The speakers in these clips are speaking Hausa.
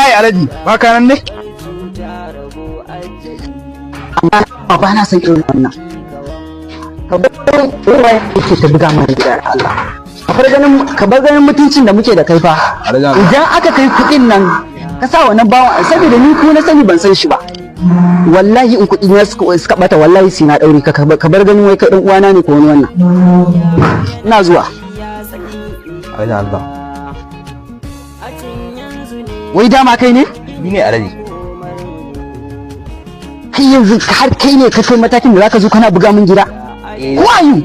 Kai Alhaji, ba ka nan ne? Amma ba na son irin wannan. Ka bar yake ta buga mana gida da Allah. Ka bar ganin mutuncin da muke da kai fa. Alhaji. Idan aka kai kuɗin nan ka sa wannan bawan, saboda ni ko na sani ban san shi ba. Wallahi in kuɗi na suka bata, wallahi sai na daure ka. Ka bar ganin wai kai dan uwana ne ko wani wannan. Ina zuwa. Alhaji Allah. Wai dama kai ne? Ni ne, Alhaji. Kai yanzu har kai ne ka kai matakin da zaka zo kana buga min gida? Eh. Who are you?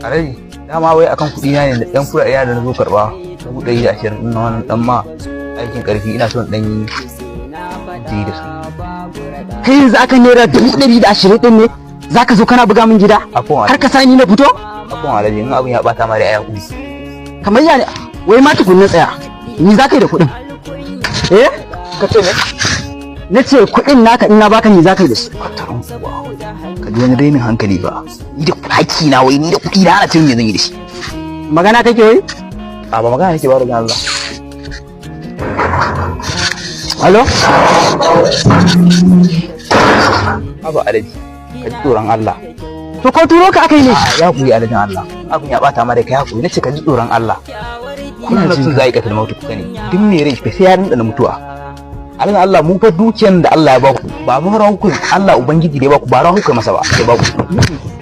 Alhaji, dama wai akan kuɗi na ne da ɗan kuɗaɗe da na zo karɓa. 120,000 na wannan ɗan ma aikin ƙarfi, ina son ɗan yi ji da su. Kai yanzu akan ₦120,000 din ne zaka zo kana buga min gida? Afuwan. Har ka sani na fito? Afuwan Alhaji, in abin ya ɓata ma da ya kuɗi. Kamar ya ne? Wai ma tukunna tsaya, ni zaka yi da kuɗin? Eh? Ka ce ne? Na ce kuɗin naka in na baka, ni zaka yi da su? Kwatarin kuwa. Ka ji wani rainin hankali ba. Ni da haƙƙi na, wai ni da kuɗi na ana cin me zan yi da shi. Magana kake wai? A ba magana nake ba da Allah. Hello? Haba Alhaji, ka ji tsoron Allah. To ko turo ka aka yi ne? A ya kuyi Alhajin Allah. Abin ya bata ma da kai hakuri, nace ka ji tsoron Allah. Kullu nafsin za'iqatul maut, kuka ne. Duk mai rai sai ya rinda na mutuwa. Alhajin Allah, mu fa dukiyan da Allah ya baku ba mu rawa ku, Allah ubangiji da ya baku ba rawa ku masa ba ya baku.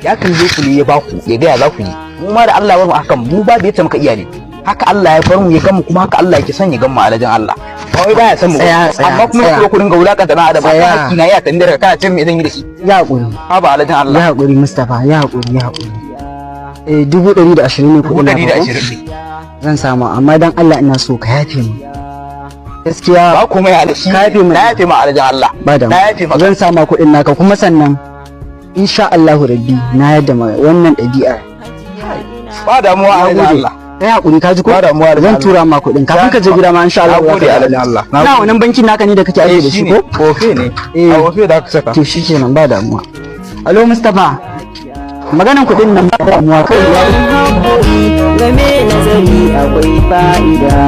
Ya kalle ku ne ya baku, ya ga ya za ku yi. Mu ma da Allah ya bar mu hakan, mu ba da yace muka iya ne. Haka Allah ya bar mu ya gamu, kuma haka Allah yake son ya gamu, Alhajin Allah. Ba wai baya son mu ba. Tsaya, tsaya, Amma kuma tsaya. ku dinga wulakanta dan adam. Tsaya. Hakki na ya tandare kana cin me zan yi da shi. Ya haƙuri. Haba Alhajin Allah. Ya haƙuri Mustapha, ya haƙuri, ya haƙuri. Eh, 120,000 ne Dubu kuɗin ɗari da naka ko? ashirin ne. Zan samu, amma dan Allah ina so ka yafe mu gaskiya. Ba komai Alhaji. Ka yafe mu. Na yafe ma, Alhajin Allah. Ba da Na yafe maka. Zan sama kuɗin naka, kuma sannan insha Allahu rabbi na yadda ma wannan ɗabi'ar. Ba damuwa, Na Alhajin gode. Allah. Kai haƙuri, ka ji ko? Ba damuwa, Alhajin Zan Allah. tura ma kuɗin kafin ka je gida ma insha Allah. Na gode, Alhajin Allah. Na Na gode. wannan bankin naka ne da kake aiki da shi ko? Kofe ne. Eh. A kofe da aka saka. To shikenan, ba damuwa. Alo Mustapha, maganan kuɗin nan ba damuwa kai ya Game nazari akwai fa'ida.